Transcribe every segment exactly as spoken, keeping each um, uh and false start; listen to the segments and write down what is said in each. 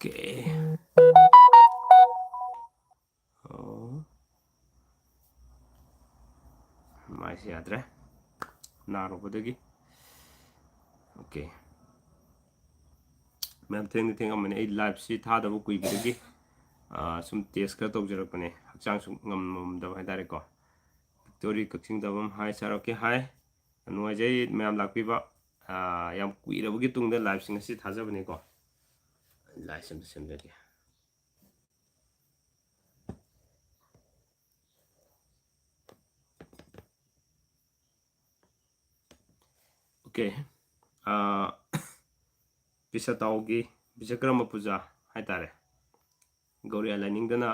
Okay. ꯑꯣ, ꯃꯥꯏꯁꯦ ꯌꯥꯗ꯭ꯔꯦ, ꯅꯥꯔꯨꯕꯗꯒꯤ꯫ Okay, ꯃꯌꯥꯝ, ꯊꯦꯡꯗꯤ ꯊꯦꯡꯉꯝꯃꯅꯤ, ꯑꯩ live ꯁꯤ ꯊꯥꯗꯕ ꯀꯨꯏꯕꯗꯒꯤ, ꯑꯥ, ꯁꯨꯝ test ꯈꯔ ꯇꯧꯖꯔꯛꯄꯅꯦ, ꯍꯛꯆꯥꯡꯁꯨ ꯉꯝꯃꯝꯗꯕ ꯍꯥꯏꯇꯥꯔꯦꯀꯣ꯫ Victory ꯀꯛꯆꯤꯡ ꯇꯥꯕꯝ, hi sir, okay, hi, ꯌꯥꯝ ꯅꯨꯡꯉꯥꯏꯖꯩ ꯃꯌꯥꯝ ꯂꯥꯛꯄꯤꯕ꯫ ꯑꯥ, ꯌꯥꯝ ꯀꯨꯏꯔꯕꯒꯤ ꯇꯨꯡꯗ live ꯁꯤ ꯉꯁꯤ ꯊꯥꯖꯕꯅꯦꯀꯣ꯫ Live ꯁꯦꯝꯗ ꯁꯦꯝꯖꯒꯦ꯫ Okay, ꯑꯥ, ꯄꯤꯁꯥꯇꯥꯎꯒꯤ ꯕꯤꯁꯀꯔꯃ ꯄꯨꯖꯥ ꯍꯥꯏꯇꯥꯔꯦ, ꯒꯧꯔꯤꯌꯥ ꯂꯥꯏꯅꯤꯡꯗꯅ,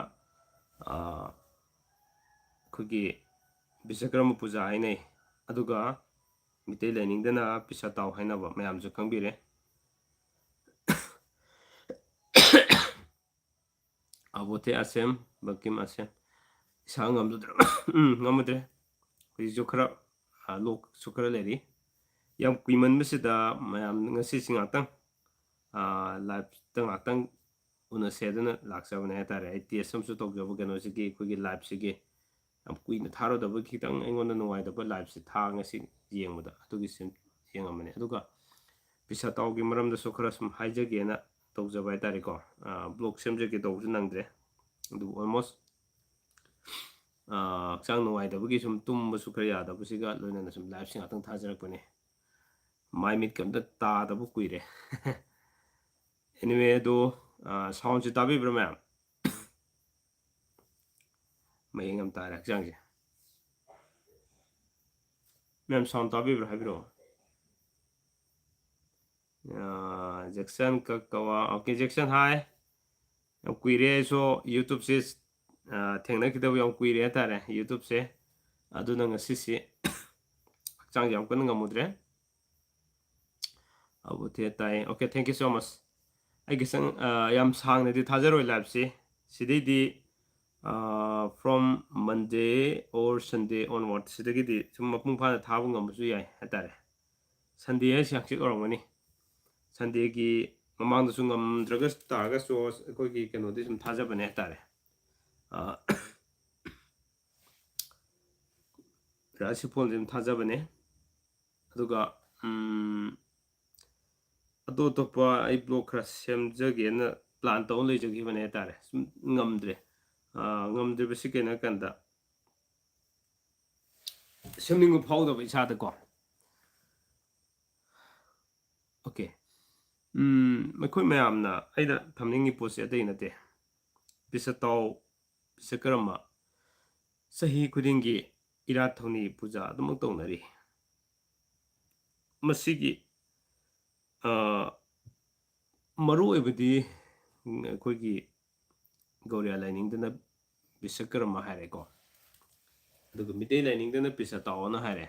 ꯑꯥ, ꯑꯩꯈꯣꯏꯒꯤ ꯕꯤꯁꯀꯔꯃ ꯄꯨꯖꯥ ꯍꯥꯏꯅꯩ, ꯑꯗꯨꯒ ꯃꯤꯇꯩ ꯂꯥꯏꯅꯤꯡꯗꯅ ꯄꯤꯁꯥꯇꯥꯎ ꯍꯥꯏꯅꯕ ꯃꯌꯥꯝꯁꯨ ꯈꯪꯕꯤꯔꯦ꯫ ꯑꯕꯣꯊꯦ ꯑꯁꯦꯝ, ꯕꯀꯤꯝ ꯑꯁꯦꯝ, ꯏꯁꯥ ꯉꯝꯖꯗ꯭ꯔ-, ꯎꯝ, ꯉꯝꯃꯨꯗ꯭ꯔꯦ꯫ ꯍꯧꯖꯤꯛꯁꯨ ꯈꯔ, ꯑ, ꯂꯣꯛꯁꯨ ꯈꯔ ꯂꯩꯔꯤ꯫ ꯌꯥꯝ ꯀꯨꯏꯃꯟꯕꯁꯤꯗ ꯃꯌꯥꯝ ꯉꯁꯤꯁꯤ ꯉꯥꯛꯇꯪ, ꯑ, live ꯇ ꯉꯥꯛꯇꯪ ꯎꯅꯁꯦ ꯑꯗꯨꯅ ꯂꯥꯛꯆꯕꯅꯦ ꯍꯥꯏꯇꯥꯔꯦ꯫ ꯑꯩ test ꯑꯃꯁꯨ ꯇꯧꯖꯕ ꯀꯩꯅꯣꯁꯤꯒꯤ, ꯑꯩꯈꯣꯏꯒꯤ live ꯁꯤꯒꯤ꯫ ꯌꯥꯝ ꯀꯨꯏꯅ ꯊꯥꯔꯨꯗꯕꯒꯤ ꯈꯤꯇꯪ ꯑꯩꯉꯣꯟꯗ ꯅꯨꯡꯉꯥꯏꯇꯕ live ꯁꯤ ꯊꯥ ꯉꯁꯤ ꯌꯦꯡꯕꯗ, ꯑꯗꯨꯒꯤ ꯁꯨꯝ ꯌꯦꯡꯉꯝꯕꯅꯦ꯫ ꯑꯗꯨꯒ ꯄꯤꯁꯥꯇꯥꯎꯒꯤ ꯃꯔꯝꯗꯁꯨ ꯈꯔ ꯁꯨꯝ ꯍꯥꯏꯖꯒꯦꯅ ꯇꯧꯖꯕ ꯍꯥꯏꯇꯥꯔꯦꯀꯣ꯫ ꯑ, vlog ꯁꯦꯝꯖꯒꯦ ꯇꯧꯕꯁꯨ ꯅꯪꯗ꯭ꯔꯦ꯫ ꯑꯗꯨꯕꯨ almost, ꯑ, ꯍꯛꯆꯥꯡ ꯅꯨꯡꯉꯥꯏꯇꯕꯒꯤ ꯁꯨꯝ ꯇꯨꯝꯕꯁꯨ ꯈꯔ ꯌꯥꯗꯕꯁꯤꯒ ꯂꯣꯏꯅꯅ ꯁꯨꯝ live ꯁꯤ ꯉꯥꯛꯇꯪ ꯊꯥꯖꯔꯛꯄꯅꯦ꯫ ꯃꯥꯏ ꯃꯤꯠꯀ ꯑꯝꯇ ꯇꯥꯗꯕ ꯀꯨꯏꯔꯦ꯫ Anyway, ꯑꯗꯣ, ꯑ, sound ꯁꯤ ꯇꯥꯕꯤꯕ꯭ꯔꯥ ꯃꯌꯥꯝ? ꯃꯌꯦꯡ ꯑꯃ ꯇꯥꯔꯦ ꯍꯛꯆꯥꯡꯁꯦ꯫ ꯃꯌꯥꯝ sound ꯇꯥꯕꯤꯕ꯭ꯔꯥ ꯍꯥꯏꯕꯤꯔꯛꯑꯣ꯫ ꯑ, Jackson ꯀꯛꯀꯋꯥ, okay, Jackson, hi꯫ ꯌꯥꯝ ꯀꯨꯏꯔꯦ ꯑꯩꯁꯨ YouTube ꯁꯦ, ꯑ, ꯊꯦꯡꯅꯈꯤꯗꯕ ꯌꯥꯝ ꯀꯨꯏꯔꯦ ꯍꯥꯏꯇꯥꯔꯦ, YouTube ꯁꯦ꯫ ꯑꯗꯨꯅ ꯉꯁꯤꯁꯤ ꯍꯛꯆꯥꯡꯁꯦ ꯌꯥꯝ ꯀꯟꯅ ꯉꯝꯃꯨꯗ꯭ꯔꯦ꯫ ꯑꯕꯨꯊꯦ ꯇꯥꯏ꯫ Okay, thank you so much꯫ ꯑꯩ ꯈꯤꯇꯪ, ꯑ, ꯌꯥꯝ ꯁꯥꯡꯅꯗꯤ ꯊꯥꯖꯔꯣꯏ live ꯁꯤ꯫ ꯁꯤꯗꯩꯗꯤ, ꯑ, from Monday or Sunday onward ꯁꯤꯗꯒꯤꯗꯤ ꯁꯨꯝ ꯃꯄꯨꯡ ꯐꯥꯅ ꯊꯥꯕ ꯉꯝꯕꯁꯨ ꯌꯥꯏ ꯍꯥꯏꯇꯥꯔꯦ꯫ Sunday ꯍꯥꯏꯁꯤ ꯍꯪꯆꯤꯠ ꯑꯣꯏꯔꯝꯒꯅꯤ꯫ Sunday ꯒꯤ, ꯃꯃꯥꯡꯗꯁꯨ ꯉꯝꯗ꯭ꯔꯒ ꯇꯥꯔꯒꯁꯨ ꯑꯩꯈꯣꯏꯒꯤ ꯀꯩꯅꯣꯗꯤ ꯁꯨꯝ ꯊꯥꯖꯕꯅꯦ ꯍꯥꯏꯇꯥꯔꯦ꯫ ꯔꯥꯁꯤꯐꯣꯜꯁꯦ ꯑꯗꯨꯝ ꯊꯥꯖꯕꯅꯦ꯫ ꯑꯗꯨꯒ ꯑꯇꯣꯞ ꯑꯇꯣꯞꯄ ꯑꯩ ꯕ꯭ꯂꯣꯛ ꯈꯔ ꯁꯦꯝꯖꯒꯦꯅ ꯄ꯭ꯂꯥꯟ ꯇꯧꯔ ꯂꯩꯖꯈꯤꯕꯅꯦ ꯍꯥꯏꯇꯥꯔꯦ꯫ ꯁꯨꯝ ꯉꯝꯗ꯭ꯔꯦ꯫ ꯉꯝꯗ꯭ꯔꯤꯕꯁꯤ ꯀꯩꯅꯣ ꯍꯥꯏ ꯀꯥꯟꯗ, ꯁꯦꯝꯅꯤꯡꯕ ꯐꯥꯎꯗꯕ ꯏꯁꯥꯗꯀꯣ꯫ ꯑꯣꯀꯦ꯫ ꯑꯩꯈꯣꯏ ꯃꯌꯥꯝꯅ ꯑꯩꯅ ꯊꯝꯅꯤꯡꯉꯤ ꯄꯣꯠꯁꯦ ꯑꯇꯩ ꯅꯠꯇꯦ꯫ ꯕꯤꯁꯇꯥꯎ, ꯕꯤꯁꯀꯔꯃ ꯆꯍꯤ ꯈꯨꯗꯤꯡꯒꯤ ꯏꯔꯥꯠ ꯊꯧꯅꯤ ꯄꯨꯖꯥ ꯑꯗꯨꯃꯛ ꯇꯧꯅꯔꯤ꯫ ꯃꯁꯤꯒꯤ ꯃꯔꯨ ꯑꯣꯏꯕꯗꯤ ꯑꯩꯈꯣꯏꯒꯤ ꯒꯧꯔꯤꯌꯥ ꯂꯥꯏꯅꯤꯡꯗꯅ ꯕꯤꯁꯀꯔꯃ ꯍꯥꯏꯔꯦꯀꯣ, ꯑꯗꯨꯒ ꯃꯤꯇꯩ ꯂꯥꯏꯅꯤꯡꯗꯅ ꯄꯤꯁꯇꯥꯎꯅ ꯍꯥꯏꯔꯦ꯫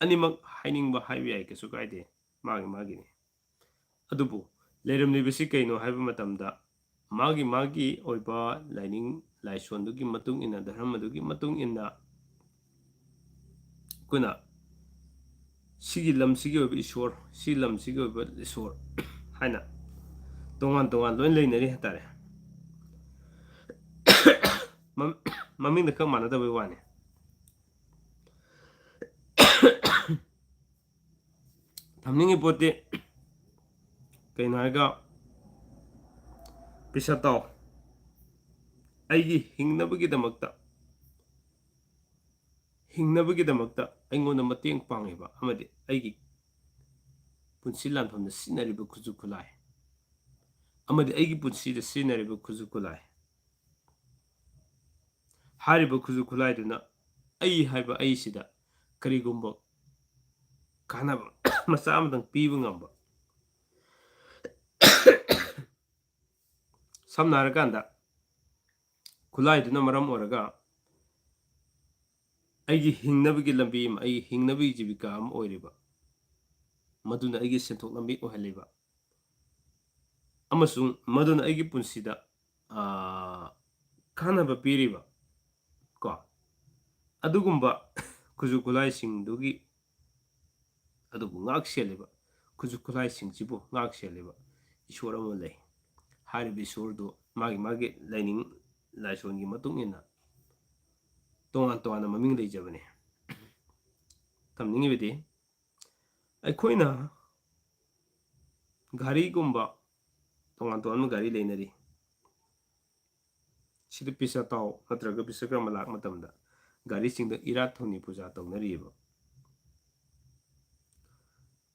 ꯑꯅꯤꯃꯛ ꯍꯥꯏꯅꯤꯡꯕ ꯍꯥꯏꯕ ꯌꯥꯏ, ꯀꯩꯁꯨ ꯀꯥꯏꯗꯦ, ꯃꯥꯒꯤ ꯃꯥꯒꯤꯅꯤ꯫ ꯑꯗꯨꯕꯨ ꯂꯩꯔꯝꯂꯤꯕꯁꯤ ꯀꯩꯅꯣ ꯍꯥꯏꯕ ꯃꯇꯝꯗ, ꯃꯥꯒꯤ ꯃꯥꯒꯤ ꯑꯣꯏꯕ ꯂꯥꯏꯅꯤꯡ ꯂꯥꯏꯁꯣꯟꯗꯨꯒꯤ ꯃꯇꯨꯡ ꯏꯟꯅ, ꯙꯔꯃꯗꯨꯒꯤ ꯃꯇꯨꯡ ꯏꯟꯅ ꯑꯩꯈꯣꯏꯅ ꯁꯤꯒꯤ ꯂꯝꯁꯤꯒꯤ ꯑꯣꯏꯕ ꯏꯁꯣꯔ, ꯁꯤ ꯂꯝꯁꯤꯒꯤ ꯑꯣꯏꯕ ꯏꯁꯣꯔ ꯍꯥꯏꯅ ꯇꯣꯉꯥꯟ ꯇꯣꯉꯥꯟ ꯂꯣꯏ ꯂꯩꯅꯔꯤ ꯍꯥꯏꯇꯥꯔꯦ꯫ ꯃꯃꯤꯡꯗ ꯈꯔ ꯃꯥꯟꯅꯗꯕꯩ ꯋꯥꯅꯤ꯫ ꯊꯝꯅꯤꯡꯉꯤ ꯄꯣꯠꯇꯤ ꯀꯩꯅꯣ ꯍꯥꯏꯔꯒ, ꯄꯤꯁꯇꯥꯎ, ꯑꯩꯒꯤ ꯍꯤꯡꯅꯕꯒꯤꯗꯃꯛꯇ, ꯍꯤꯡꯅꯕꯒꯤꯗꯃꯛꯇ ꯑꯩꯉꯣꯟꯗ ꯃꯇꯦꯡ ꯄꯥꯡꯉꯤꯕ ꯑꯃꯗꯤ ꯑꯩꯒꯤ ꯄꯨꯟꯁꯤ ꯂꯥꯟꯐꯝꯗ ꯁꯤꯖꯤꯟꯅꯔꯤꯕ ꯈꯨꯠꯁꯨ ꯈꯨꯠꯂꯥꯏ, ꯑꯃꯗꯤ ꯑꯩꯒꯤ ꯄꯨꯟꯁꯤꯗ ꯁꯤꯖꯤꯟꯅꯔꯤꯕ ꯈꯨꯠꯁꯨ ꯈꯨꯠꯂꯥꯏ ꯍꯥꯏꯔꯤꯕ ꯈꯨꯠꯁꯨ ꯈꯨꯠꯂꯥꯏꯗꯨꯅ ꯑꯩ ꯍꯥꯏꯕ ꯑꯩꯁꯤꯗ ꯀꯔꯤꯒꯨꯝꯕ ꯀꯥꯟꯅꯕ ꯃꯆꯥ ꯑꯃꯇꯪ ꯄꯤꯕ ꯉꯝꯕ, ꯁꯝꯅ ꯍꯥꯏꯔꯀꯥꯟꯗ, ꯈꯨꯠꯂꯥꯏꯗꯨꯅ ꯃꯔꯝ ꯑꯣꯏꯔꯒ ꯑꯩꯒꯤ ꯍꯤꯡꯅꯕꯒꯤ ꯂꯝꯕꯤ ꯑꯃ, ꯑꯩꯒꯤ ꯍꯤꯡꯅꯕꯒꯤ ꯖꯤꯕꯤꯀꯥ ꯑꯃ ꯑꯣꯏꯔꯤꯕ, ꯃꯗꯨꯅ ꯑꯩꯒꯤ ꯁꯦꯟꯊꯣꯛ ꯂꯝꯕꯤ ꯑꯣꯏꯍꯜꯂꯤꯕ, ꯑꯃꯁꯨꯡ ꯃꯗꯨꯅ ꯑꯩꯒꯤ ꯄꯨꯟꯁꯤꯗ ꯀꯥꯟꯅꯕ ꯄꯤꯔꯤꯕ ꯀꯣ, ꯑꯗꯨꯒꯨꯝꯕ ꯈꯨꯠꯁꯨ ꯈꯨꯠꯂꯥꯏꯁꯤꯡꯗꯨꯒꯤ, ꯑꯗꯨꯕꯨ ꯉꯥꯛ ꯁꯦꯜꯂꯤꯕ ꯈꯨꯠꯁꯨ ꯈꯨꯠꯂꯥꯏꯁꯤꯡꯁꯤꯕꯨ ꯉꯥꯛ ꯁꯦꯜꯂꯤꯕ ꯏꯁꯣꯔ ꯑꯃ ꯂꯩ꯫ ꯍꯥꯏꯔꯤꯕ ꯏꯁꯣꯔꯗꯨ ꯃꯥꯒꯤ ꯃꯥꯒꯤ ꯂꯥꯏꯅꯤꯡ ꯂꯥꯏꯁꯣꯟꯒꯤ ꯃꯇꯨꯡ ꯏꯟꯅ ꯇꯣꯉꯥꯟ ꯇꯣꯉꯥꯟꯅ ꯃꯃꯤꯡ ꯂꯩꯖꯕꯅꯤ꯫ ꯇꯝꯅꯤꯡꯉꯤꯕꯗꯤ ꯑꯩꯈꯣꯏꯅ ꯒꯥꯔꯤꯒꯨꯝꯕ ꯇꯣꯉꯥꯟ ꯇꯣꯉꯥꯟꯕ ꯒꯥꯔꯤ ꯂꯩꯅꯔꯤ꯫ ꯁꯤꯗ ꯄꯤꯁꯥ ꯇꯥꯎ ꯅꯠꯇ꯭ꯔꯒ ꯕꯤꯁꯀꯔꯃ ꯂꯥꯛ ꯃꯇꯝꯗ ꯒꯥꯔꯤꯁꯤꯡꯗ ꯏꯔꯥꯠ ꯊꯧꯅꯤ ꯄꯨꯖꯥ ꯇꯧꯅꯔꯤꯑꯕ꯫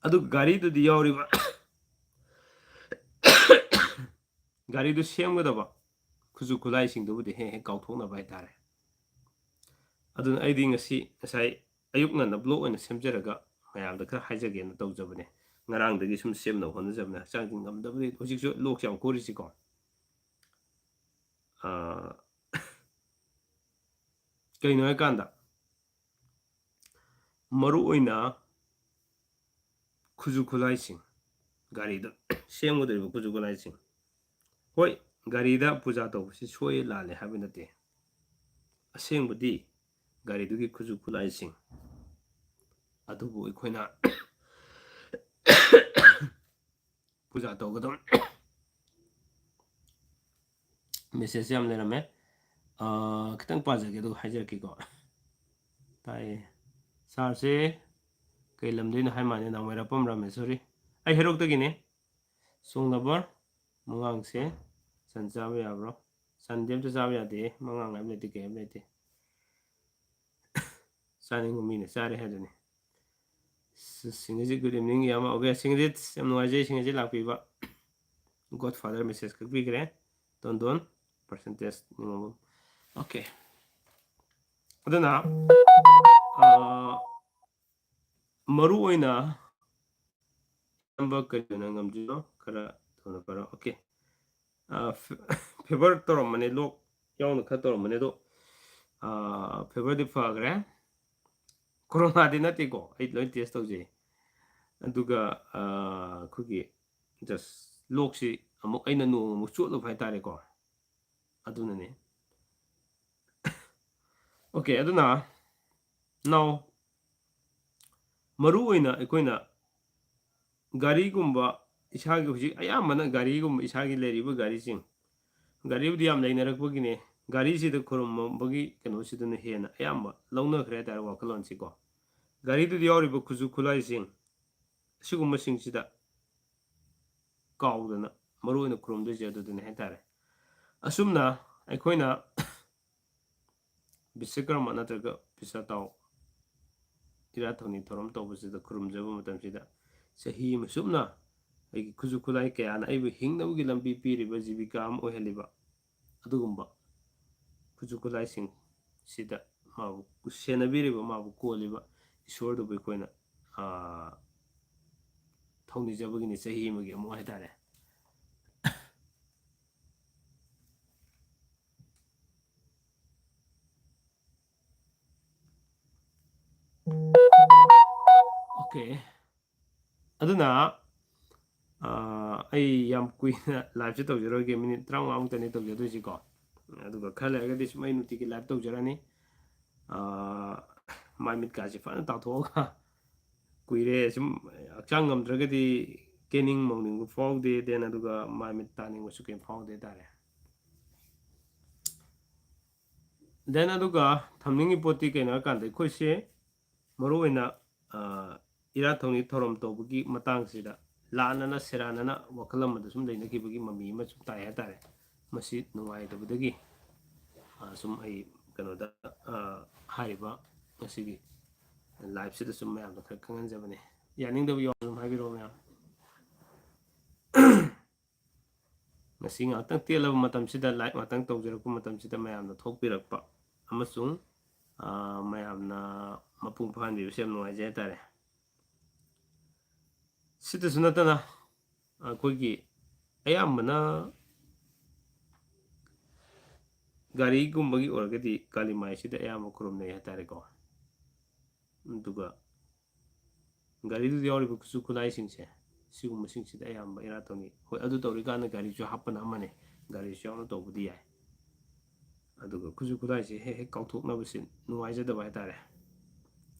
ꯑꯗꯨ ꯒꯥꯔꯤꯗꯨꯗꯤ ꯌꯥꯎꯔꯤꯕ ꯒꯥꯔꯤꯗꯨ ꯁꯦꯝꯒꯗꯕ ꯈꯨꯠꯁꯨ ꯈꯨꯠꯂꯥꯏꯁꯤꯡꯗꯨꯕꯨꯗꯤ ꯍꯦꯛ ꯍꯦꯛ ꯀꯥꯎꯊꯣꯛꯅꯕ ꯍꯥꯏꯇꯥꯔꯦ꯫ ꯑꯗꯨꯅ ꯑꯩꯗꯤ ꯉꯁꯤ ꯉꯁꯥꯏ ꯑꯌꯨꯛ ꯉꯟꯅ ꯕ꯭ꯂꯣꯛ ꯑꯣꯏꯅ ꯁꯦꯝꯖꯔꯒ ꯃꯌꯥꯝꯗ ꯈꯔ ꯍꯥꯏꯖꯒꯦꯅ ꯇꯧꯖꯕꯅꯦ꯫ ꯉꯔꯥꯡꯗꯒꯤ ꯁꯨꯝ ꯁꯦꯝꯅꯕ ꯍꯣꯠꯅꯖꯕꯅꯦ꯫ ꯍꯛꯆꯥꯡꯗꯤ ꯉꯝꯗꯕꯗꯤ ꯍꯧꯖꯤꯛꯁꯨ ꯂꯣꯛꯁꯦ ꯌꯥꯝ ꯈꯨꯔꯤꯁꯤꯀꯣ꯫ ꯑꯥ, ꯀꯩꯅꯣ ꯍꯥꯏꯀꯥꯟꯗ ꯃꯔꯨ ꯑꯣꯏꯅ ꯈꯨꯠꯁꯨ ꯈꯨꯠꯂꯥꯏꯁꯤꯡ, ꯒꯥꯔꯤꯗ ꯁꯦꯝꯒꯗꯧꯔꯤꯕ ꯈꯨꯠꯁꯨ ꯈꯨꯠꯂꯥꯏꯁꯤꯡ꯫ ꯍꯣꯏ, ꯒꯥꯔꯤꯗ ꯄꯨꯖꯥ ꯇꯧꯕꯁꯤ ꯁꯣꯏ ꯂꯥꯜꯂꯦ ꯍꯥꯏꯕ ꯅꯠꯇꯦ꯫ ꯑꯁꯦꯡꯕꯗꯤ ꯒꯥꯔꯤꯗꯨꯒꯤ ꯈꯨꯠꯁꯨ ꯈꯨꯠꯂꯥꯏꯁꯤꯡ ꯑꯗꯨꯕꯨ ꯑꯩꯈꯣꯏꯅ ꯄꯨꯖꯥ ꯇꯧꯒꯗꯕ꯫ ꯃꯦꯁꯦꯖ ꯌꯥꯝ ꯂꯩꯔꯝꯃꯦ꯫ ꯑꯥ, ꯈꯤꯇꯪ ꯄꯥꯖꯒꯦ ꯑꯗꯨꯒ ꯍꯥꯏꯖꯔꯛꯀꯦꯀꯣ꯫ ꯇꯥꯏꯌꯦ꯫ ꯁꯥꯔꯁꯦ ꯀꯩ ꯂꯝꯗꯩꯅꯣ ꯍꯥꯏ ꯃꯥꯜꯂꯦ, ꯅꯥꯎꯃꯩꯔꯥꯛꯄꯝ ꯔꯥꯃꯦꯁꯣꯔꯤ꯫ ꯑꯩ ꯍꯩꯔꯣꯛꯇꯒꯤꯅꯦ꯫ ꯁꯣꯡ ꯅꯝꯕꯔ ꯃꯉꯥꯡꯁꯦ ꯁꯟ ꯆꯥꯕ ꯌꯥꯕ꯭ꯔꯣ? ꯁꯟꯗꯤ ꯑꯝꯇ ꯆꯥꯕ ꯌꯥꯗꯦ꯫ ꯃꯉꯥꯡ ꯍꯥꯏꯕ ꯂꯩꯇꯦ, ꯀꯩ ꯍꯥꯏꯕ ꯂꯩꯇꯦ꯫ ꯆꯥꯅꯤꯡꯕ ꯃꯤꯅ ꯆꯥꯔꯦ ꯍꯥꯏꯗꯨꯅꯤ꯫ ꯁ-, ꯁꯤꯡꯒꯖꯤꯠ, good evening, ꯌꯥꯝ, okay, ꯁꯤꯡꯒꯖꯤꯠ, ꯌꯥꯝ ꯅꯨꯡꯉꯥꯏꯖꯩ ꯁꯤꯡꯒꯖꯤꯠ ꯂꯥꯛꯄꯤꯕ꯫ Godfather message ꯀꯛꯄꯤꯈ꯭ꯔꯦ꯫ ꯇꯣꯟꯗꯣꯟ, percentage ꯅꯤꯉꯣꯝꯕꯝ꯫ Okay꯫ ꯑꯗꯨꯅ, ꯑꯥ, ꯃꯔꯨ ꯑꯣꯏꯅ ꯑꯌꯥꯝꯕ ꯀꯔꯤ ꯑꯣꯏꯅ ꯉꯝꯗꯣꯏꯅꯣ? ꯈꯔ ꯊꯨꯅ ꯄꯥꯔꯣ꯫ Okay꯫ ꯑꯥ, ꯐꯦ-, ꯐꯦꯚꯔ ꯇꯧꯔꯝꯕꯅꯦ, ꯂꯣꯛ ꯌꯥꯎꯅ ꯈꯔ ꯇꯧꯔꯝꯕꯅꯦ, ꯑꯗꯣ, ꯑꯥ, ꯐꯦꯚꯔꯗꯤ ꯐꯈ꯭ꯔꯦ꯫ ꯀꯣꯔꯣꯅꯥꯗꯤ ꯅꯠꯇꯦꯀꯣ, ꯑꯩ ꯂꯣꯏ ꯇꯦꯁ ꯇꯧꯖꯩ꯫ ꯑꯗꯨꯒ, ꯑꯥ, ꯑꯩꯈꯣꯏꯒꯤ just ꯂꯣꯛꯁꯤ ꯑꯃꯨꯛ ꯑꯩꯅ ꯅꯣꯡ ꯑꯃꯨꯛ ꯆꯣꯠꯂꯨꯕ ꯍꯥꯏꯇꯥꯔꯦꯀꯣ, ꯑꯗꯨꯅꯅꯦ꯫ Okay, ꯑꯗꯨꯅ now ꯃꯔꯨ ꯑꯣꯏꯅ ꯑꯩꯈꯣꯏꯅ ꯒꯥꯔꯤꯒꯨꯝꯕ ꯏꯁꯥꯒꯤ ꯍꯧꯖꯤꯛ ꯑꯌꯥꯝꯕꯅ ꯒꯥꯔꯤꯒꯨꯝꯕ ꯏꯁꯥꯒꯤ ꯂꯩꯔꯤꯕ ꯒꯥꯔꯤꯁꯤꯡ, ꯒꯥꯔꯤꯕꯨꯗꯤ ꯌꯥꯝ ꯂꯩꯅꯔꯛꯄꯒꯤꯅꯦ, ꯒꯥꯔꯤꯁꯤꯗ ꯈꯨꯔꯨꯝꯕꯒꯤ ꯀꯩꯅꯣꯁꯤꯗꯅ ꯍꯦꯟꯅ ꯑꯌꯥꯝꯕ ꯂꯧꯅꯈ꯭ꯔꯦ ꯍꯥꯏꯇꯥꯔꯦ ꯋꯥꯈꯜꯂꯣꯟꯁꯤꯀꯣ꯫ ꯒꯥꯔꯤꯗꯨꯗ ꯌꯥꯎꯔꯤꯕ ꯈꯨꯠꯁꯨ ꯈꯨꯠꯂꯥꯏꯁꯤꯡ ꯑꯁꯤꯒꯨꯝꯕꯁꯤꯡꯁꯤꯗ ꯀꯥꯎꯗꯅ ꯃꯔꯨ ꯑꯣꯏꯅ ꯈꯨꯔꯨꯝꯗꯣꯏꯁꯦ ꯑꯗꯨꯗꯨꯅꯦ ꯍꯥꯏꯇꯥꯔꯦ꯫ ꯑꯁꯨꯝꯅ ꯑꯩꯈꯣꯏꯅ ꯕꯤꯁꯀꯔꯃ ꯅꯠꯇ꯭ꯔꯒ ꯄꯤꯁꯥ ꯇꯥꯎ ꯏꯔꯥꯠ ꯊꯧꯅꯤ ꯊꯧꯔꯝ ꯇꯧꯕꯁꯤꯗ ꯈꯨꯔꯨꯝꯖꯕ ꯃꯇꯝꯁꯤꯗ ꯆꯍꯤ ꯑꯃ ꯆꯨꯞꯅ ꯑꯩꯒꯤ ꯈꯨꯠꯁꯨ ꯈꯨꯠꯂꯥꯏ ꯀꯌꯥꯅ ꯑꯩꯕꯨ ꯍꯤꯡꯅꯕꯒꯤ ꯂꯝꯕꯤ ꯄꯤꯔꯤꯕ, ꯖꯤꯕꯤꯀꯥ ꯑꯃ ꯑꯣꯏꯍꯜꯂꯤꯕ ꯑꯗꯨꯒꯨꯝꯕ ꯈꯨꯠꯁꯨ ꯈꯨꯠꯂꯥꯏꯁꯤꯡꯁꯤꯗ ꯃꯥꯕꯨ ꯁꯦꯟꯅꯕꯤꯔꯤꯕ, ꯃꯥꯕꯨ ꯀꯣꯜꯂꯤꯕ ꯏꯁꯣꯔꯗꯨꯕꯨ ꯑꯩꯈꯣꯏꯅ, ꯑꯥ, ꯊꯧꯅꯤꯖꯕꯒꯤꯅꯤ ꯆꯍꯤ ꯑꯃꯒꯤ ꯑꯃꯨꯛ ꯍꯥꯏꯇꯥꯔꯦ꯫ ꯑꯣꯀꯦ꯫ ꯑꯗꯨꯅ, ꯑꯥ, ꯑꯩ ꯌꯥꯝ ꯀꯨꯏꯅ ꯂꯥꯏꯞꯁꯦ ꯇꯧꯖꯔꯣꯏꯒꯦ, ꯃꯤꯅꯤꯠ ꯇꯔꯥꯃꯉꯥꯃꯨꯛꯇꯅꯤ ꯇꯧꯖꯗꯣꯏꯁꯤꯀꯣ꯫ ꯑꯗꯨꯒ ꯈꯔ ꯂꯩꯔꯒꯗꯤ ꯁꯨꯝ ꯑꯩ ꯅꯨꯡꯇꯤꯒꯤ ꯂꯥꯏꯞ ꯇꯧꯖꯔꯅꯤ꯫ ꯑꯥ, ꯃꯥꯏ ꯃꯤꯠꯀꯥꯁꯦ ꯐꯖꯅ ꯇꯥꯊꯣꯛꯑꯒ, ꯀꯨꯏꯔꯦ ꯁꯨꯝ ꯍꯛꯆꯥꯡ ꯉꯝꯗ꯭ꯔꯒꯗꯤ ꯀꯦꯅꯤꯡ ꯃꯧꯅꯤꯡꯕ ꯐꯥꯎꯗꯦ, then ꯑꯗꯨꯒ ꯃꯥꯏ ꯃꯤꯠ ꯇꯥꯅꯤꯡꯕꯁꯨ ꯀꯩꯝ ꯐꯥꯎꯗꯦ ꯍꯥꯏꯇꯥꯔꯦ꯫ Then ꯑꯗꯨꯒ ꯊꯝꯅꯤꯡꯉꯤ ꯄꯣꯠꯇꯤ ꯀꯩꯅꯣ ꯍꯥꯏꯀꯥꯟꯗ ꯑꯩꯈꯣꯏꯁꯦ ꯃꯔꯨꯑꯣꯏꯅ, ꯑꯥ, ꯏꯔꯥꯠ ꯊꯧꯅꯤ ꯊꯧꯔꯝ ꯇꯧꯕꯒꯤ ꯃꯇꯥꯡꯁꯤꯗ ꯂꯥꯟꯅꯅ ꯁꯦꯔꯥꯟꯅꯅ ꯋꯥꯈꯜ ꯑꯃꯗ ꯁꯨꯝ ꯂꯩꯅꯈꯤꯕꯒꯤ ꯃꯃꯤ ꯑꯃ ꯁꯨꯝ ꯇꯥꯏ ꯍꯥꯏꯇꯥꯔꯦ꯫ ꯃꯁꯤ ꯅꯨꯡꯉꯥꯏꯇꯕꯗꯒꯤ, ꯑꯥ, ꯁꯨꯝ ꯑꯩ ꯀꯩꯅꯣꯗ, ꯑꯥ, ꯍꯥꯏꯔꯤꯕ ꯉꯁꯤꯒꯤ ꯂꯥꯏꯞꯁꯤꯗ ꯁꯨꯝ ꯃꯌꯥꯝꯗ ꯈꯔ ꯈꯪꯍꯟꯖꯕꯅꯦ꯫ ꯌꯥꯅꯤꯡꯗꯕ ꯌꯥꯎꯔꯁꯨ ꯑꯗꯨꯝ ꯍꯥꯏꯕꯤꯔꯛꯑꯣ ꯃꯌꯥꯝ꯫ ꯉꯁꯤ ꯉꯥꯏꯍꯥꯛꯇꯪ ꯇꯦꯜꯂꯕ ꯃꯇꯝꯁꯤꯗ, ꯂꯥꯏꯞ ꯉꯥꯛꯇꯪ ꯇꯧꯖꯔꯛꯄ ꯃꯇꯝꯁꯤꯗ ꯃꯌꯥꯝꯅ ꯊꯣꯛꯄꯤꯔꯛꯄ ꯑꯃꯁꯨꯡ, ꯑꯥ, ꯃꯌꯥꯝꯅ ꯃꯄꯨꯡ ꯐꯥꯍꯟꯕꯤꯕꯁꯦ ꯌꯥꯝ ꯅꯨꯡꯉꯥꯏꯖꯩ ꯍꯥꯏꯇꯥꯔꯦ꯫ ꯁꯤꯇꯁꯨ ꯅꯠꯇꯅ ꯑꯩꯈꯣꯏꯒꯤ ꯑꯌꯥꯝꯕꯅ ꯒꯥꯔꯤꯒꯨꯝꯕꯒꯤ ꯑꯣꯏꯔꯒꯗꯤ ꯀꯥꯂꯤ ꯃꯥꯏꯁꯤꯗ ꯑꯌꯥꯝꯕ ꯈꯨꯔꯨꯝꯅꯩ ꯍꯥꯏꯇꯥꯔꯦꯀꯣ꯫ ꯑꯗꯨꯒ ꯒꯥꯔꯤꯗꯨꯗ ꯌꯥꯎꯔꯤꯕ ꯈꯨꯠꯁꯨ ꯈꯨꯠꯂꯥꯏꯁꯤꯡꯁꯦ, ꯁꯤꯒꯨꯝꯕꯁꯤꯡꯁꯤꯗ ꯑꯌꯥꯝꯕ ꯏꯔꯥꯠ ꯇꯧꯅꯩ꯫ ꯍꯣꯏ, ꯑꯗꯨ ꯇꯧꯔꯤꯀꯥꯟꯗ ꯒꯥꯔꯤꯁꯨ ꯍꯥꯞꯄꯅ ꯑꯃꯅꯦ, ꯒꯥꯔꯤꯁꯨ ꯌꯥꯎꯅ ꯇꯧꯕꯗꯤ ꯌꯥꯏ꯫ ꯑꯗꯨꯒ ꯈꯨꯠꯁꯨ ꯈꯨꯠꯂꯥꯏꯁꯦ ꯍꯦꯛ ꯍꯦꯛ ꯀꯥꯎꯊꯣꯛꯅꯕꯁꯤ ꯅꯨꯡꯉꯥꯏꯖꯗꯕ ꯍꯥꯏꯇꯥꯔꯦ꯫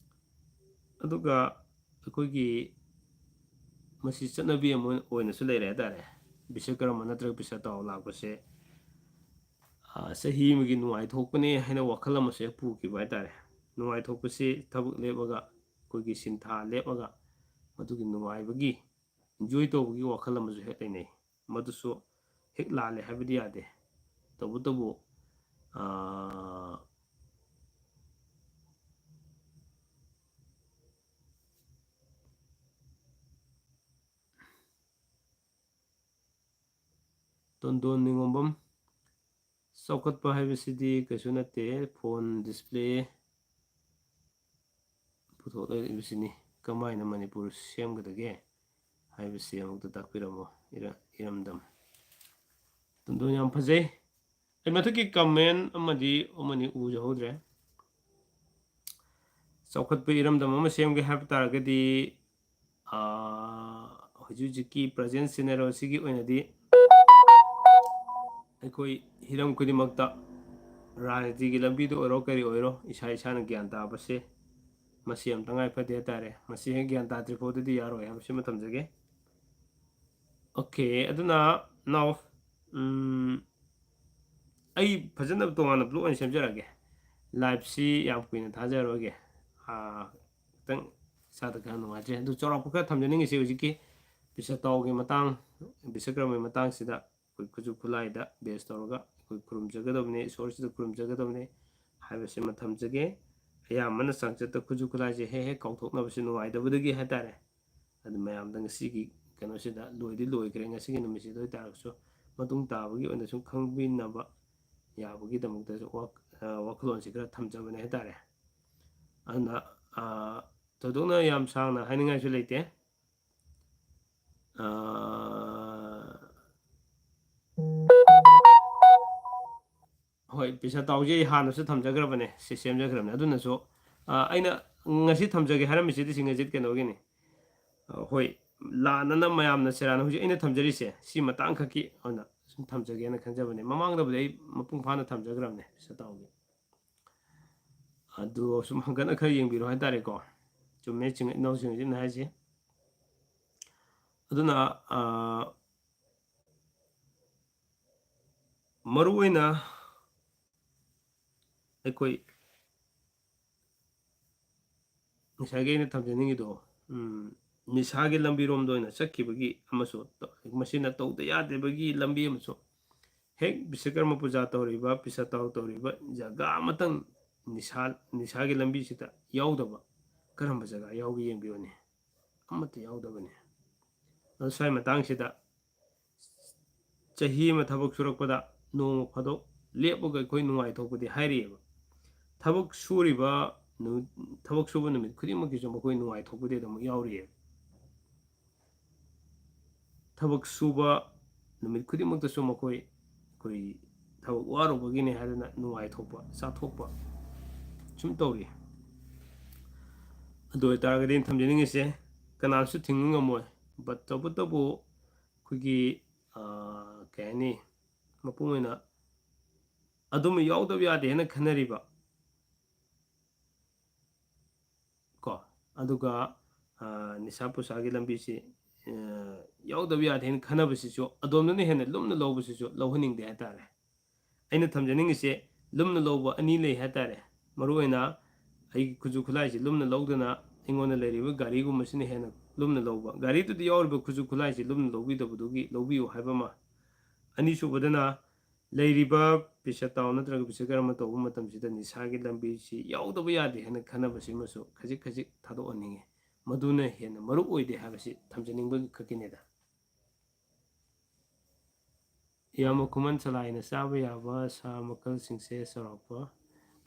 ꯑꯗꯨꯒ ꯑꯩꯈꯣꯏꯒꯤ ꯃꯁꯤ ꯆꯠꯅꯕꯤ ꯑꯃ ꯑꯣꯏꯅꯁꯨ ꯂꯩꯔꯦ ꯍꯥꯏꯇꯥꯔꯦ꯫ ꯕꯤꯁꯀꯔꯃ ꯅꯠꯇ꯭ꯔꯒ ꯄꯤꯁꯥ ꯇꯥꯎ ꯂꯥꯛꯄꯁꯦ, ꯑ, ꯆꯍꯤ ꯑꯃꯒꯤ ꯅꯨꯡꯉꯥꯏꯊꯣꯛꯄꯅꯦ ꯍꯥꯏꯅ ꯋꯥꯈꯜ ꯑꯃꯁꯨ ꯍꯦꯛ ꯄꯨꯈꯤꯕ ꯍꯥꯏꯇꯥꯔꯦ꯫ ꯅꯨꯡꯉꯥꯏꯊꯣꯛꯄꯁꯤ ꯊꯕꯛ ꯂꯦꯞꯄꯒ, ꯑꯩꯈꯣꯏꯒꯤ ꯁꯤꯟꯊꯥ ꯂꯦꯞꯄꯒ, ꯃꯗꯨꯒꯤ ꯅꯨꯡꯉꯥꯏꯕꯒꯤ, enjoy ꯇꯧꯕꯒꯤ ꯋꯥꯈꯜ ꯑꯃꯁꯨ ꯍꯦꯛ ꯂꯩꯅꯩ꯫ ꯃꯗꯨꯁꯨ ꯍꯦꯛ ꯂꯥꯜꯂꯦ ꯍꯥꯏꯕꯗꯤ ꯌꯥꯗꯦ꯫ ꯇꯧꯕꯇꯕꯨ, ꯑ, ꯇꯣꯟꯗꯣꯟ ꯅꯤꯉꯣꯝꯕꯝ, ꯆꯥꯎꯈꯠꯄ ꯍꯥꯏꯕꯁꯤꯗꯤ ꯀꯩꯁꯨ ꯅꯠꯇꯦ, phone display ꯄꯨꯊꯣꯛꯂꯛꯂꯤꯕꯁꯤꯅꯤ꯫ ꯀꯃꯥꯏꯅ ꯃꯅꯤꯄꯨꯔ ꯁꯦꯝꯒꯗꯒꯦ ꯍꯥꯏꯕꯁꯤ ꯑꯃꯨꯛꯇ ꯇꯥꯛꯄꯤꯔꯝꯃꯣ, ꯏꯔ-, ꯏꯔꯝꯗꯝ꯫ ꯇꯣꯟꯗꯣꯟ, ꯌꯥꯝ ꯐꯖꯩ꯫ ꯑꯩ ꯃꯊꯛꯀꯤ comment ꯑꯃꯗꯤ ꯑꯃꯅꯤ ꯎꯖꯍꯧꯗ꯭ꯔꯦ꯫ ꯆꯥꯎꯈꯠꯄ ꯏꯔꯝꯗꯝ ꯑꯃ ꯁꯦꯝꯒꯦ ꯍꯥꯏꯕ ꯇꯥꯔꯒꯗꯤ, ꯑꯥ, ꯍꯧꯖꯤꯛ ꯍꯧꯖꯤꯛꯀꯤ present scenario ꯑꯁꯤꯒꯤ ꯑꯣꯏꯅꯗꯤ ꯑꯩꯈꯣꯏ ꯍꯤꯔꯝ ꯈꯨꯗꯤꯡꯃꯛꯇ, ꯔꯥꯖꯅꯤꯇꯤꯒꯤ ꯂꯝꯕꯤꯗ ꯑꯣꯏꯔꯣ, ꯀꯔꯤ ꯑꯣꯏꯔꯣ, ꯏꯁꯥ ꯏꯁꯥꯅ ꯒ꯭ꯌꯥꯟ ꯇꯥꯕꯁꯦ, ꯃꯁꯤ ꯌꯥꯝ ꯇꯉꯥꯏ ꯐꯗꯦ ꯍꯥꯏꯇꯥꯔꯦ꯫ ꯃꯁꯤ ꯍꯦꯛ ꯒ꯭ꯌꯥꯟ ꯇꯥꯗ꯭ꯔꯤ ꯐꯥꯎꯗꯗꯤ ꯌꯥꯔꯣꯏ ꯍꯥꯏꯕꯁꯤꯃ ꯊꯝꯖꯒꯦ꯫ Okay, ꯑꯗꯨꯅ ꯅꯥꯎ, ꯎꯝ, ꯑꯩ ꯐꯖꯅ ꯇꯣꯉꯥꯟꯅ vlog ꯑꯣꯏꯅ ꯁꯦꯝꯖꯔꯛꯑꯒꯦ꯫ Liveꯁꯤ ꯌꯥꯝ ꯀꯨꯏꯅ ꯊꯥꯖꯔꯔꯣꯏꯒꯦ꯫ ꯑꯥ, ꯈꯤꯇꯪ ꯏꯁꯥꯗ ꯈꯔ ꯅꯨꯡꯉꯥꯏꯇ꯭ꯔꯦ꯫ ꯑꯗꯨ ꯆꯥꯎꯔꯥꯛꯄ ꯈꯔ ꯊꯝꯖꯅꯤꯡꯉꯤꯁꯦ, ꯍꯧꯖꯤꯛꯀꯤ ꯄꯤꯁꯥ ꯇꯥꯎꯒꯤ ꯃꯇꯥꯡ, ꯕꯤꯁꯀꯔꯃꯒꯤ ꯃꯇꯥꯡꯁꯤꯗ ꯑꯩꯈꯣꯏ ꯈꯨꯠꯁꯨ ꯈꯨꯠꯂꯥꯏꯗ base ꯇꯧꯔꯒ ꯑꯩꯈꯣꯏ ꯈꯨꯔꯨꯝꯖꯒꯗꯕꯅꯤ, ꯏꯁꯣꯔꯁꯤꯗ ꯈꯨꯔꯨꯝꯖꯒꯗꯕꯅꯤ ꯍꯥꯏꯕꯁꯤꯃ ꯊꯝꯖꯒꯦ꯫ ꯑꯌꯥꯝꯕꯅ ꯆꯥꯡꯆꯠꯇ ꯈꯨꯠꯁꯨ ꯈꯨꯠꯂꯥꯏꯁꯦ ꯍꯦꯛ ꯍꯦꯛ ꯀꯥꯎꯊꯣꯛꯅꯕꯁꯦ ꯅꯨꯡꯉꯥꯏꯇꯕꯗꯒꯤ ꯍꯥꯏꯇꯥꯔꯦ꯫ ꯑꯗꯨ ꯃꯌꯥꯝꯗ ꯉꯁꯤꯒꯤ ꯀꯩꯅꯣꯁꯤꯗ ꯂꯣꯏꯗꯤ ꯂꯣꯏꯈ꯭ꯔꯦ, ꯉꯁꯤꯒꯤ ꯅꯨꯃꯤꯠꯁꯤꯗ ꯑꯣꯏꯇꯥꯔꯒꯁꯨ ꯃꯇꯨꯡ ꯇꯥꯕꯒꯤ ꯑꯣꯏꯅ ꯁꯨꯝ ꯈꯪꯕꯤꯅꯕ ꯌꯥꯕꯒꯤꯗꯃꯛꯇꯁꯨ ꯋꯥ-, ꯑ, ꯋꯥꯈꯜꯂꯣꯟꯁꯤ ꯈꯔ ꯊꯝꯖꯕꯅꯦ ꯍꯥꯏꯇꯥꯔꯦ꯫ ꯑꯗꯨꯅ, ꯑ, ꯊꯣꯏꯗꯣꯛꯅ ꯌꯥꯝ ꯁꯥꯡꯅ ꯍꯥꯏꯅꯤꯡꯉꯥꯏꯁꯨ ꯂꯩꯇꯦ꯫ ꯑ, ꯍꯣꯏ, ꯄꯤꯁꯥ ꯇꯥꯎꯁꯦ ꯑꯩ ꯍꯥꯟꯅꯁꯨ ꯊꯝꯖꯈ꯭ꯔꯕꯅꯦ, ꯁꯤ ꯁꯦꯝꯖꯈ꯭ꯔꯕꯅꯦ꯫ ꯑꯗꯨꯅꯁꯨ, ꯑ, ꯑꯩꯅ ꯉꯁꯤ ꯊꯝꯖꯒꯦ ꯍꯥꯏꯔꯝꯃꯤꯁꯤꯗꯤ ꯁꯤ ꯉꯁꯤ ꯀꯩꯅꯣꯒꯤꯅꯤ꯫ ꯑ, ꯍꯣꯏ, ꯂꯥꯟꯅꯅ ꯃꯌꯥꯝꯅ ꯁꯦꯔꯥꯟꯅ ꯍꯧꯖꯤꯛ ꯑꯩꯅ ꯊꯝꯖꯔꯤꯁꯦ ꯁꯤ ꯃꯇꯥꯡ ꯈꯛꯀꯤ ꯑꯣꯏꯅ ꯁꯨꯝ ꯊꯝꯖꯒꯦꯅ ꯈꯟꯖꯕꯅꯦ꯫ ꯃꯃꯥꯡꯗꯕꯨꯗꯤ ꯑꯩ ꯃꯄꯨꯡ ꯐꯥꯅ ꯊꯝꯖꯈ꯭ꯔꯕꯅꯦ ꯄꯤꯁꯥ ꯇꯥꯎꯒꯤ꯫ ꯑꯗꯨ ꯁꯨꯝ ꯍꯪꯒꯠꯅ ꯈꯔ ꯌꯦꯡꯕꯤꯔꯣ ꯍꯥꯏꯇꯥꯔꯦꯀꯣ꯫ ꯆꯨꯝꯃꯦ, ꯆꯤꯡ-, ꯏꯅꯥꯎꯁꯤꯡ ꯍꯧꯖꯤꯛꯅ ꯍꯥꯏꯁꯦ꯫ ꯑꯗꯨꯅ, ꯑꯥ, ꯃꯔꯨꯑꯣꯏꯅ ꯑꯩꯈꯣꯏ ꯉꯁꯥꯏꯒꯤ ꯑꯩꯅ ꯊꯝꯖꯅꯤꯡꯉꯤꯗꯣ, ꯎꯝ, ꯅꯤꯁꯥꯒꯤ ꯂꯝꯕꯤꯔꯣꯝꯗ ꯑꯣꯏꯅ ꯆꯠꯈꯤꯕꯒꯤ ꯑꯃꯁꯨ, ꯃꯁꯤꯅ ꯇꯧꯗ ꯌꯥꯗꯕꯒꯤ ꯂꯝꯕꯤ ꯑꯃꯁꯨ, ꯍꯦꯛ ꯕꯤꯁꯀꯔꯃ ꯄꯨꯖꯥ ꯇꯧꯔꯤꯕ, ꯄꯤꯁꯥ ꯇꯥꯎ ꯇꯧꯔꯤꯕ ꯖꯒꯥ ꯑꯃꯇꯪ ꯅꯤꯁꯥ, ꯅꯤꯁꯥꯒꯤ ꯂꯝꯕꯤꯁꯤꯗ ꯌꯥꯎꯗꯕ ꯀꯔꯝꯕ ꯖꯒꯥ ꯌꯥꯎꯒꯦ ꯌꯦꯡꯕꯤꯌꯨꯅꯦ꯫ ꯑꯃꯠꯇ ꯌꯥꯎꯗꯕꯅꯤ꯫ ꯑꯗꯨ ꯁ꯭ꯋꯥꯏ ꯃꯇꯥꯡꯁꯤꯗ ꯆꯍꯤ ꯑꯃ ꯊꯕꯛ ꯁꯨꯔꯛꯄꯗ ꯅꯣꯡꯃ ꯐꯥꯗꯣꯛ ꯂꯦꯞꯄꯒ ꯑꯩꯈꯣꯏ ꯅꯨꯡꯉꯥꯏꯊꯣꯛꯄꯗꯤ ꯍꯥꯏꯔꯤꯑꯕ꯫ ꯊꯕꯛ ꯁꯨꯔꯤꯕ ꯅꯨ-, ꯊꯕꯛ ꯁꯨꯕ ꯅꯨꯃꯤꯠ ꯈꯨꯗꯤꯡꯃꯛꯀꯤꯁꯨ ꯃꯈꯣꯏ ꯅꯨꯡꯉꯥꯏꯊꯣꯛꯄꯗꯤ ꯑꯗꯨꯃꯛ ꯌꯥꯎꯔꯤꯑꯕ꯫ ꯊꯕꯛ ꯁꯨꯕ ꯅꯨꯃꯤꯠ ꯈꯨꯗꯤꯡꯃꯛꯇꯁꯨ ꯃꯈꯣꯏ, ꯑꯩꯈꯣꯏ ꯊꯕꯛ ꯋꯥꯔꯨꯕꯒꯤꯅꯦ ꯍꯥꯏꯗꯅ ꯅꯨꯡꯉꯥꯏꯊꯣꯛꯄ, ꯆꯥꯊꯣꯛꯄ ꯁꯨꯝ ꯇꯧꯔꯤ꯫ ꯑꯗꯨ ꯑꯣꯏꯇꯥꯔꯒꯗꯤ ꯑꯩꯅ ꯊꯝꯖꯅꯤꯡꯉꯤꯁꯦ, ꯀꯅꯥꯁꯨ ꯊꯤꯡꯕ ꯉꯝꯃꯣꯏ, but ꯇꯧꯕꯇꯕꯨ ꯑꯩꯈꯣꯏꯒꯤ, ꯑꯥ, ꯀꯩ ꯍꯥꯏꯅꯤ, ꯃꯄꯨꯡ ꯑꯣꯏꯅ ꯑꯗꯨꯝ ꯌꯥꯎꯗꯕ ꯌꯥꯗꯦ ꯍꯥꯏꯅ ꯈꯟꯅꯔꯤꯕ, ꯀꯣ, ꯑꯗꯨꯒ, ꯑꯥ, ꯅꯤꯁꯥ ꯄꯨꯁꯥꯒꯤ ꯂꯝꯕꯤꯁꯤ, ꯑꯥ, ꯌꯥꯎꯗꯕ ꯌꯥꯗꯦ ꯍꯥꯏꯅ ꯈꯟꯅꯕꯁꯤꯁꯨ, ꯑꯗꯣꯝꯗꯅ ꯍꯦꯟꯅ ꯂꯨꯝꯅ ꯂꯧꯕꯁꯤꯁꯨ ꯂꯧꯍꯟꯅꯤꯡꯗꯦ ꯍꯥꯏꯇꯥꯔꯦ꯫ ꯑꯩꯅ ꯊꯝꯖꯅꯤꯡꯉꯤꯁꯦ, ꯂꯨꯝꯅ ꯂꯧꯕ ꯑꯅꯤ ꯂꯩ ꯍꯥꯏꯇꯥꯔꯦ꯫ ꯃꯔꯨꯑꯣꯏꯅ ꯑꯩꯒꯤ ꯈꯨꯠꯁꯨ ꯈꯨꯠꯂꯥꯏꯁꯤ ꯂꯨꯝꯅ ꯂꯧꯗꯅ ꯑꯩꯉꯣꯟꯗ ꯂꯩꯔꯤꯕ ꯒꯥꯔꯤꯒꯨꯝꯕꯁꯤꯅ ꯍꯦꯟꯅ ꯂꯨꯝꯅ ꯂꯧꯕ꯫ ꯒꯥꯔꯤꯗꯨꯗ ꯌꯥꯎꯔꯤꯕ ꯈꯨꯠꯁꯨ ꯈꯨꯠꯂꯥꯏꯁꯤ ꯂꯨꯝꯅ ꯂꯧꯕꯤꯗꯕꯗꯨꯒꯤ ꯂꯧꯕꯤꯌꯨ ꯍꯥꯏꯕ ꯑꯃ꯫ ꯑꯅꯤꯁꯨꯕꯗꯅ, ꯂꯩꯔꯤꯕ ꯄꯤꯁꯥ ꯇꯥꯎ ꯅꯠꯇ꯭ꯔꯒ ꯄꯤꯁꯥ ꯀꯔꯃ ꯇꯧꯕ ꯃꯇꯝꯁꯤꯗ ꯅꯤꯁꯥꯒꯤ ꯂꯝꯕꯤꯁꯤ ꯌꯥꯎꯗꯕ ꯌꯥꯗꯦ ꯍꯥꯏꯅ ꯈꯟꯅꯕꯁꯤꯃꯁꯨ ꯈꯖꯤꯛ ꯈꯖꯤꯛ ꯊꯥꯗꯣꯛꯍꯟꯅꯤꯡꯉꯤ꯫ ꯃꯗꯨꯅ ꯍꯦꯟꯅ ꯃꯔꯨ ꯑꯣꯏꯗꯦ ꯍꯥꯏꯕꯁꯤ ꯊꯝꯖꯅꯤꯡꯕꯒꯤ ꯈꯛꯀꯤꯅꯤꯗ꯫ ꯏꯌꯥꯝꯕ ꯈꯨꯃꯟ ꯁꯂꯥꯏꯅ ꯆꯥꯕ ꯌꯥꯕ ꯁꯥ ꯃꯈꯜꯁꯤꯡꯁꯦ ꯆꯥꯎꯔꯥꯛꯄ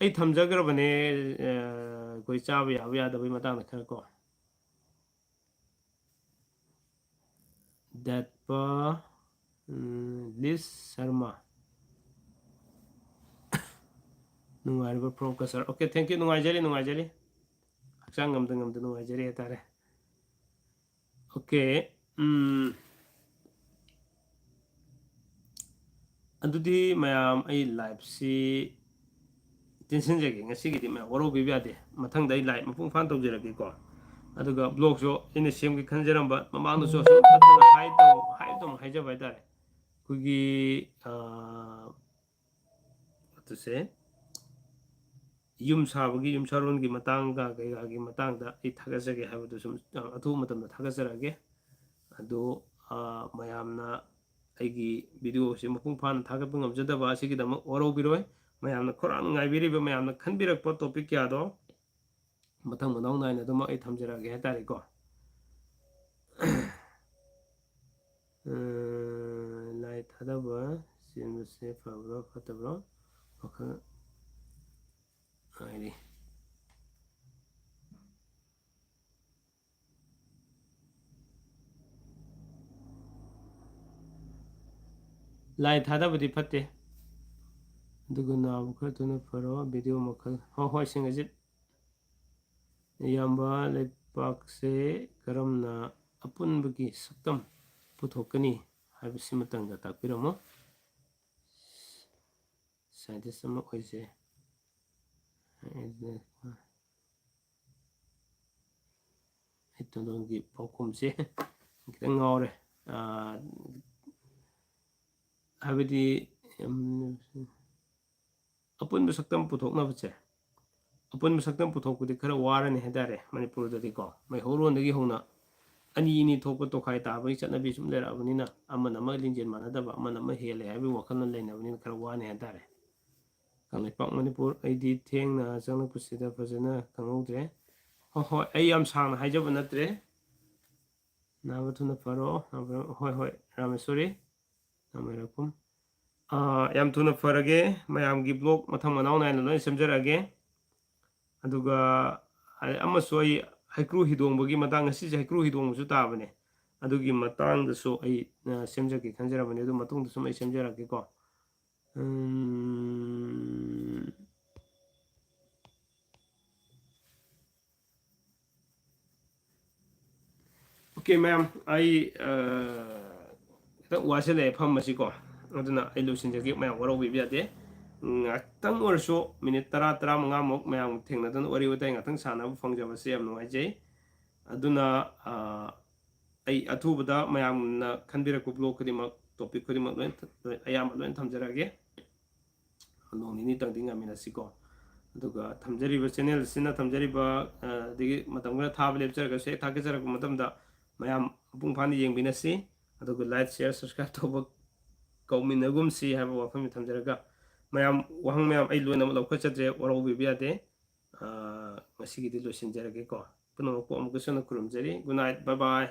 ꯑꯩ ꯊꯝꯖꯈ꯭ꯔꯕꯅꯦ, ꯑ, ꯑꯩꯈꯣꯏ ꯆꯥꯕ ꯌꯥꯕ ꯌꯥꯗꯕꯒꯤ ꯃꯇꯥꯡꯗ ꯈꯔ ꯀꯣ꯫ ꯗꯦꯠꯄ, ꯎꯝ, ꯂꯤꯁ ꯁꯔꯃ꯫ ꯅꯨꯡꯉꯥꯏꯔꯤꯕ ꯄ꯭ꯔꯣꯐꯦꯁꯔ? Okay, thank you. ꯅꯨꯡꯉꯥꯏꯖꯔꯤ, ꯅꯨꯡꯉꯥꯏꯖꯔꯤ꯫ ꯍꯛꯆꯥꯡ ꯉꯝꯗ ꯉꯝꯗ ꯅꯨꯡꯉꯥꯏꯖꯔꯤ ꯍꯥꯏꯇꯥꯔꯦ꯫ Okay, ꯎꯝ, ꯑꯗꯨꯗꯤ ꯃꯌꯥꯝ, ꯑꯩ liveꯁꯤ ꯇꯦꯟꯁꯤꯟꯖꯒꯦ꯫ ꯉꯁꯤꯒꯤꯗꯤ ꯃꯌꯥꯝ ꯋꯥꯔꯧꯕꯤꯕ ꯌꯥꯗꯦ꯫ ꯃꯊꯪꯗ ꯑꯩ live ꯃꯄꯨꯡ ꯐꯥꯅ ꯇꯧꯖꯔꯛꯀꯦꯀꯣ꯫ ꯑꯗꯨꯒ ꯕ꯭ꯂꯣꯛꯁꯨ ꯑꯩꯅ ꯁꯦꯝꯒꯦ ꯈꯟꯖꯔꯝꯕ, ꯃꯃꯥꯡꯗꯁꯨ ꯑꯁꯨꯝ ꯇꯠꯇꯅ ꯍꯥꯏꯗꯧ ꯍꯥꯏꯗꯧ ꯍꯥꯏꯖꯕ ꯍꯥꯏꯇꯥꯔꯦ꯫ ꯑꯩꯈꯣꯏꯒꯤ ꯑꯗꯨꯁꯦ ꯌꯨꯝ ꯁꯥꯕꯒꯤ, ꯌꯨꯝ ꯁꯥꯔꯣꯟꯒꯤ ꯃꯇꯥꯡꯒ ꯀꯩꯀꯥꯒꯤ ꯃꯇꯥꯡꯗ ꯑꯩ ꯊꯥꯒꯠꯆꯒꯦ ꯍꯥꯏꯕꯗꯨ ꯁꯨꯝ ꯑꯊꯨꯕ ꯃꯇꯝꯗ ꯊꯥꯒꯠꯆꯔꯛꯑꯒꯦ꯫ ꯑꯗꯨ ꯃꯌꯥꯝꯅ ꯑꯩꯒꯤ ꯚꯤꯗꯤꯑꯣꯁꯤ ꯃꯄꯨꯡ ꯐꯥꯅ ꯊꯥꯒꯠꯄ ꯉꯝꯖꯗꯕ ꯑꯁꯤꯒꯤꯗꯃꯛ ꯋꯥꯔꯧꯕꯤꯔꯣꯏ꯫ ꯃꯌꯥꯝꯅ ꯈꯧꯔꯥꯡꯅ ꯉꯥꯏꯕꯤꯔꯤꯕ, ꯃꯌꯥꯝꯅ ꯈꯟꯕꯤꯔꯛꯄ ꯇꯣꯄꯤꯛ ꯀꯌꯥꯗꯣ ꯃꯊꯪ ꯃꯅꯥꯎ ꯅꯥꯏꯅ ꯑꯗꯨꯃꯛ ꯑꯩ ꯊꯝꯖꯔꯛꯑꯒꯦ ꯍꯥꯏꯇꯥꯔꯦꯀꯣ꯫ ꯂꯥꯏ ꯊꯥꯗꯕ ꯆꯦꯟꯕꯁꯦ ꯐꯕ꯭ꯔꯣ ꯐꯠꯇꯕ꯭ꯔꯣ? ꯋꯥꯈꯜ ꯍꯥꯏꯗꯤ ꯂꯥꯏ ꯊꯥꯗꯕꯗꯤ ꯐꯠꯇꯦ꯫ ꯑꯗꯨꯒ ꯅꯥꯕ ꯈꯔ ꯊꯨꯅ ꯐꯔꯣ꯫ ꯚꯤꯗꯤꯑꯣ ꯃꯈꯜ, ꯍꯣꯏ ꯍꯣꯏ, ꯁꯤꯡꯒꯖꯤꯠ꯫ ꯏꯌꯥꯝꯕ, ꯂꯩꯄꯥꯛꯁꯦ ꯀꯔꯝꯅ ꯑꯄꯨꯟꯕꯒꯤ ꯁꯛꯇꯝ ꯄꯨꯊꯣꯛꯀꯅꯤ ꯍꯥꯏꯕꯁꯤꯃꯇꯪꯒ ꯇꯥꯛꯄꯤꯔꯝꯃꯣ꯫ ꯁꯥꯏꯟꯇꯤꯁ ꯑꯃ ꯑꯣꯏꯖꯩ꯫ ꯑꯩ ꯇꯣꯟꯗꯣꯟꯒꯤ ꯄꯥꯎꯈꯨꯝꯁꯦ ꯈꯤꯇꯪ ꯉꯥꯎꯔꯦ꯫ ꯍꯥꯏꯕꯗꯤ ꯑꯄꯨꯟꯕ ꯁꯛꯇꯝ ꯄꯨꯊꯣꯛꯅꯕꯁꯦ, ꯑꯄꯨꯟꯕ ꯁꯛꯇꯝ ꯄꯨꯊꯣꯛꯄꯗꯤ ꯈꯔ ꯋꯥꯔꯅꯤ ꯍꯥꯏꯇꯥꯔꯦ ꯃꯅꯤꯄꯨꯔꯗꯗꯤꯀꯣ꯫ ꯃꯩꯍꯧꯔꯣꯟꯗꯒꯤ ꯍꯧꯅ ꯑꯅꯤ ꯑꯅꯤ ꯊꯣꯛꯄ ꯇꯣꯈꯥꯏ ꯇꯥꯕꯒꯤ ꯆꯠꯅꯕꯤ ꯁꯨꯝ ꯂꯩꯔꯛꯑꯕꯅꯤꯅ, ꯑꯃꯅ ꯑꯃ ꯂꯤꯡꯖꯦꯜ ꯃꯥꯟꯅꯗꯕ, ꯑꯃꯅ ꯑꯃ ꯍꯦꯜꯂꯦ ꯍꯥꯏꯕꯒꯤ ꯋꯥꯈꯜꯂꯣꯟ ꯂꯩꯅꯕꯅꯤꯅ ꯈꯔ ꯋꯥꯅꯤ ꯍꯥꯏꯇꯥꯔꯦ꯫ ꯀꯪꯂꯩꯄꯥꯛ ꯃꯅꯤꯄꯨꯔ, ꯑꯩꯗꯤ ꯊꯦꯡꯅ ꯆꯪꯂꯛꯄꯁꯤꯗ ꯐꯖꯅ ꯈꯪꯍꯧꯗ꯭ꯔꯦ꯫ ꯍꯣꯏ ꯍꯣꯏ, ꯑꯩ ꯌꯥꯝ ꯁꯥꯡꯅ ꯍꯥꯏꯖꯕ ꯅꯠꯇ꯭ꯔꯦ꯫ ꯅꯥꯕ ꯊꯨꯅ ꯐꯔꯣ꯫ ꯍꯣꯏ ꯍꯣꯏ, ꯔꯥꯃꯦꯁꯣꯔꯤ꯫ ꯌꯥꯝ ꯊꯨꯅ ꯐꯔꯒꯦ꯫ ꯃꯌꯥꯝꯒꯤ ꯕ꯭ꯂꯣꯛ ꯃꯊꯪ ꯃꯅꯥꯎ ꯅꯥꯏꯅ ꯂꯣꯏ ꯁꯦꯝꯖꯔꯛꯑꯒꯦ꯫ ꯑꯗꯨꯒ ꯑꯃꯁꯨ ꯑꯩ ꯍꯩꯀ꯭ꯔꯨ ꯍꯤꯗꯣꯡꯕꯒꯤ ꯃꯇꯥꯡ, ꯉꯁꯤꯁꯦ ꯍꯩꯀ꯭ꯔꯨ ꯍꯤꯗꯣꯡꯕꯁꯨ ꯇꯥꯕꯅꯦ, ꯑꯗꯨꯒꯤ ꯃꯇꯥꯡꯗꯁꯨ ꯑꯩ ꯁꯦꯝꯖꯒꯦ ꯈꯟꯖꯔꯕꯅꯦ꯫ ꯑꯗꯨ ꯃꯇꯨꯡꯗ ꯁꯨꯝ ꯑꯩ ꯁꯦꯝꯖꯔꯛꯀꯦꯀꯣ꯫ ꯎꯝ꯫ ꯑꯣꯀꯦ ꯃꯌꯥꯝ, ꯑꯩ ꯈꯤꯇꯪ ꯋꯥꯁꯤꯜꯂꯛꯑꯦ ꯐꯝꯕꯁꯤꯀꯣ, ꯑꯗꯨꯅ ꯑꯩ ꯂꯣꯏꯁꯤꯟꯖꯒꯦ꯫ ꯃꯌꯥꯝ ꯋꯥꯔꯧꯕꯤꯕ ꯌꯥꯗꯦ꯫ ꯉꯥꯛꯇꯪ ꯑꯣꯏꯔꯁꯨ ꯃꯤꯅꯤꯠ ꯇꯔꯥ ꯇꯔꯥꯃꯉꯥꯃꯨꯛ ꯃꯌꯥꯝ ꯊꯦꯡꯅꯗꯅ ꯋꯥꯔꯤ ꯋꯥꯇꯥꯏ ꯉꯥꯛꯇꯪ ꯁꯥꯟꯅꯕ ꯐꯪꯖꯕꯁꯦ ꯌꯥꯝ ꯅꯨꯡꯉꯥꯏꯖꯩ꯫ ꯑꯗꯨꯅ ꯑꯩ ꯑꯊꯨꯕꯗ ꯃꯌꯥꯝꯅ ꯈꯟꯕꯤꯔꯛꯄ ꯕ꯭ꯂꯣꯒ ꯈꯨꯗꯤꯡꯃꯛ, ꯇꯣꯄꯤꯛ ꯈꯨꯗꯤꯡꯃꯛ ꯂꯣꯏ, ꯑꯌꯥꯝꯕ ꯂꯣꯏꯅ ꯊꯝꯖꯔꯛꯑꯒꯦ꯫ ꯅꯣꯡ ꯅꯤꯅꯤꯇꯪꯗꯤ ꯉꯥꯏꯃꯤꯟꯅꯁꯤꯀꯣ꯫ ꯑꯗꯨꯒ ꯊꯝꯖꯔꯤꯕ ꯆꯦꯅꯦꯜꯁꯤꯅ ꯊꯝꯖꯔꯤꯕ, ꯑꯗꯒꯤ ꯃꯇꯝ ꯈꯔ ꯊꯥꯕ ꯂꯦꯞꯆꯔꯒꯁꯨ, ꯍꯦꯛ ꯊꯥꯒꯠꯆꯔꯛꯄ ꯃꯇꯝꯗ ꯃꯌꯥꯝ ꯃꯄꯨꯡ ꯐꯥꯅ ꯌꯦꯡꯕꯤꯅꯁꯤ꯫ ꯑꯗꯨꯒ ꯂꯥꯏꯛ, ꯁꯤꯌꯔ, ꯁꯕꯁꯀ꯭ꯔꯥꯏꯕ ꯇꯧꯕ ꯀꯧꯃꯤꯟꯅꯒꯨꯝꯁꯤ ꯍꯥꯏꯕ ꯋꯥꯐꯝꯁꯤ ꯊꯝꯖꯔꯒ, ꯃꯌꯥꯝ ꯋꯥꯍꯪ ꯃꯌꯥꯝ ꯑꯩ ꯂꯣꯏꯅꯃꯛ ꯂꯧꯈꯠꯆꯗ꯭ꯔꯦ, ꯋꯥꯔꯧꯕꯤꯕ ꯌꯥꯗꯦ꯫ ꯉꯁꯤꯒꯤꯗꯤ ꯂꯣꯏꯁꯤꯟꯖꯔꯒꯦꯀꯣ꯫ ꯄꯨꯝꯅꯃꯛꯄꯨ ꯑꯃꯨꯛꯀꯁꯨ ꯍꯟꯅ ꯈꯨꯔꯨꯝꯖꯔꯤ꯫ Good night, bye bye꯫